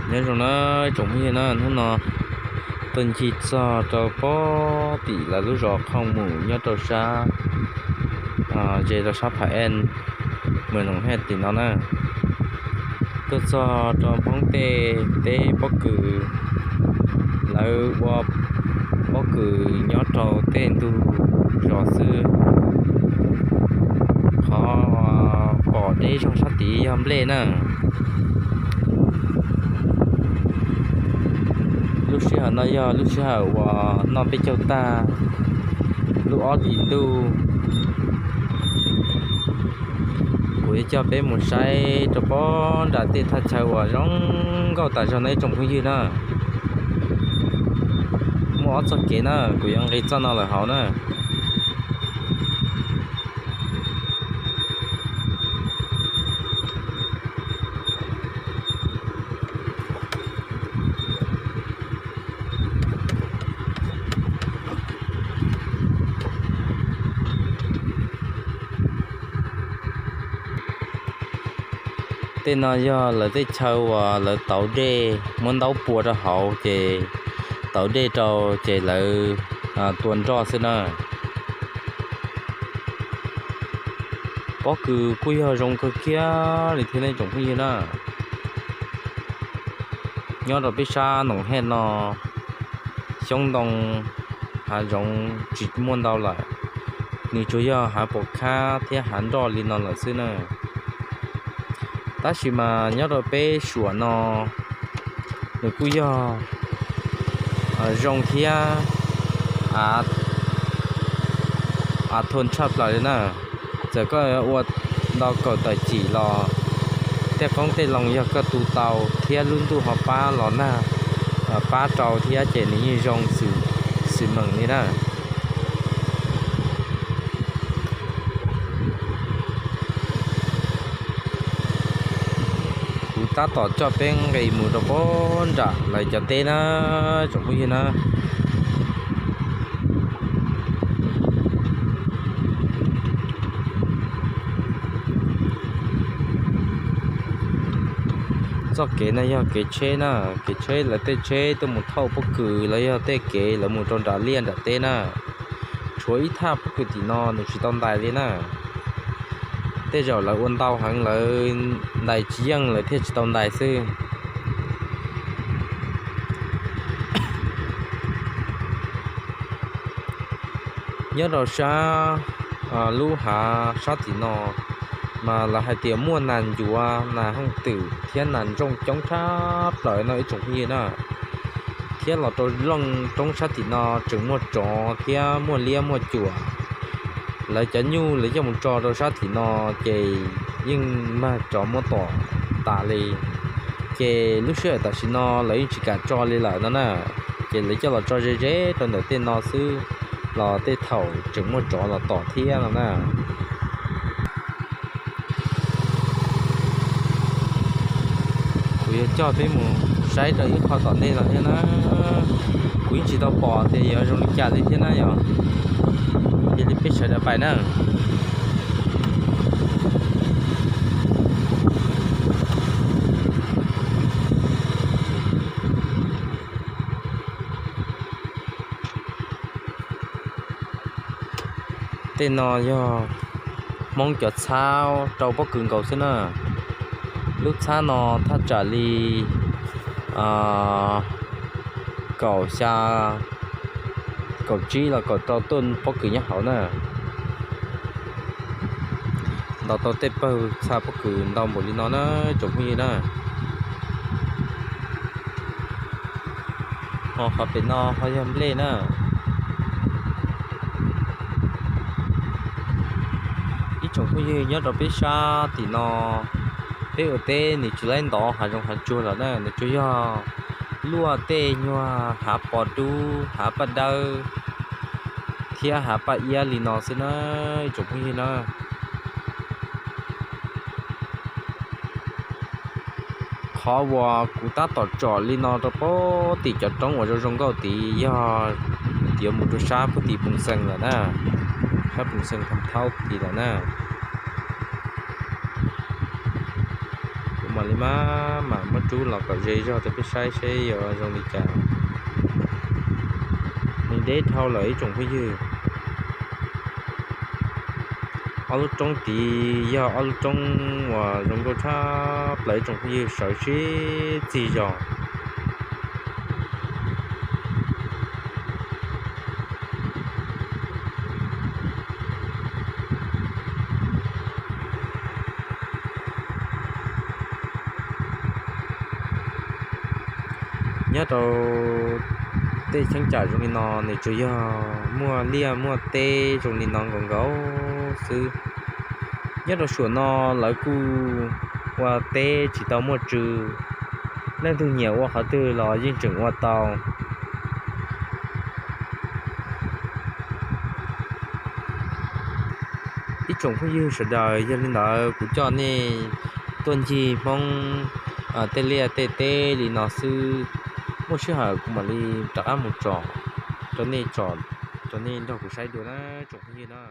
Nyob zoo na tsoom phooj ywg na, hnub no tuaj ncig txog rau pem tim lawv lub zos Khooj Mus nyob rau sab, ze rau sab Pha En, Mws Noom Hej tim no na. Tuaj txog rau Hmoob tej teb pob kws, lawv ua pob kws nyob rau tej ntug zos xwb. Qhov pom deb zog sab tid yog nplej na. Lub sij hawm no yog lub sij hawm uas noj peb caug tag, lub ob hlis ntuj. Kuv yuav coj peb mus saib rau pem nram tej thaj chaw uas zoo nkauj tas zog no ib tsoom phooj ywg na. Muaj ob txoj kev na, kuv yuav nqis txoj no lawm hauv na. Tej no yog lawv tej chaw uas lawv tauv dej, muab ntaub pua rau hauv ces tauv dej rau ces lawv tua nroj xwb na. Pob kws kuj yog zoo kawg kiag li thiab nej tsoom phooj ywg na. Nyob rau peb sab Noom Hej no, xyoob ntoo hav zoov tsis muaj ntau lawm, nws tsuas yog hav pom khab thiab hav nroj li no lawm xwb na. Tab sis mas nyob rau peb Suam no nws kuj yog zoo thiab av thoo tshaj plaws li na. Txawm koj ua ntau kaum tawm cim los tej qoob tej loo yog koj tu tau thiab lub ntuj ho pab los nag pab rau thiab ces nws yeej zoo xwm meem li na. Kuv tab tom coj peb nqis mus rau pem nram lawv cov teb na, tsoom phooj ywg na. Txoj kev no yog kev tsheb na, kev tsheb lawv tej tsheb tuaj mus thauj pob kws los yog tej kev lawv mus rau nram liaj nram teb na. Tshuav ib thaj pob kws tim no nws tsis tau ntais li na. Tej zaum lawv ua ntau heev lawv ntais tsis yeej lawv thiaj tsis tau ntais xwb. Nyob rau sab lub hav sab tim no mas lawv hais tias muaj nas ncuav nas hooj twm thiab nas ntsoo coob tshaj plaws no ib tsoom phooj ywg na. Thiab los rau looj roob sab tim no tseem muaj tsov thiab muaj liab muaj cuam. Lawv cov nyuj lawv coj mus tso rau sab tim no ces yeej mag tsov muab tom tas li. Ces lub sij hawm tam sim no lawv yeej tsis kam tso li lawm no na. Ces lawv coj los tso ze ze rau ntawm tej no xwb, los tej thaum tseem muaj tsov los tom thiab no na. Kuv yuav coj peb mus saib rau ib qho tom ntej no thiab na. Kuv yeej tsis tau pom tias yuav zoo li cas li thiab na yom. Cia li peb sawv daws pais na. Tej no yog Hmoob cov txhab rau pob kws nkaus xwb na. Lub txhab no thaj tsam li kaum xya, kaum tsib los kaum rau tuj pob kws nyob hauv na. Ntaus tau tej pawg txha pob kws ntau npaum li no na tsoom phooj ywg na. Ho qhov pem no ho yog nplej na. Ib tsoom phooj ywg nyob rau peb sab tim no, peb ua teb nws tsis laib ntov hav zoov hav tsuag lawm na, nws tsuas yog luaj tej nyuag hav pos dub, hav paj dawb thiab hav paj iab li no xwb na ib tsoom phooj ywg na. Qhov uas kuv tab tom tsom li no rau pem tim cov roob uas zoo zoo nkauj tid yog yuav mus rau sab pem tim Phoos Xees lawm na, sab Phoos Xees Tham Thaub tid lawm na. Kuv mam Li mas mam muab rub los kom ze zog rau peb saib seb yuav zoo li cas. Nws deb dhau lawm ib tsoom phooj ywg. Ob lub roob tid yog ob lub roob uas zoo nkauj tshaj plaws ib tsoom phooj ywg, sawv sib txig zos. Nyob rau tej cheeb tsam zoo li no nws tsuas yog muaj liaj muaj teb zoo li no nkaus nkaus xwb. Nyob rau suam no lawv kuj ua teb tsis tau muaj tsw, leej twg nyiam ua qhov twg los yeej tseem ua tau. Ib tsoom phooj ywg sawv daws, yog li ntawd kuv coj nej tuaj ncig Hmoob tej liaj tej teb li no xwb. Muaj sij hawm kuv mam li rov qab mus tsom rau nej, tsom rau nej nrog kuv saib dua na tsoom phooj ywg na.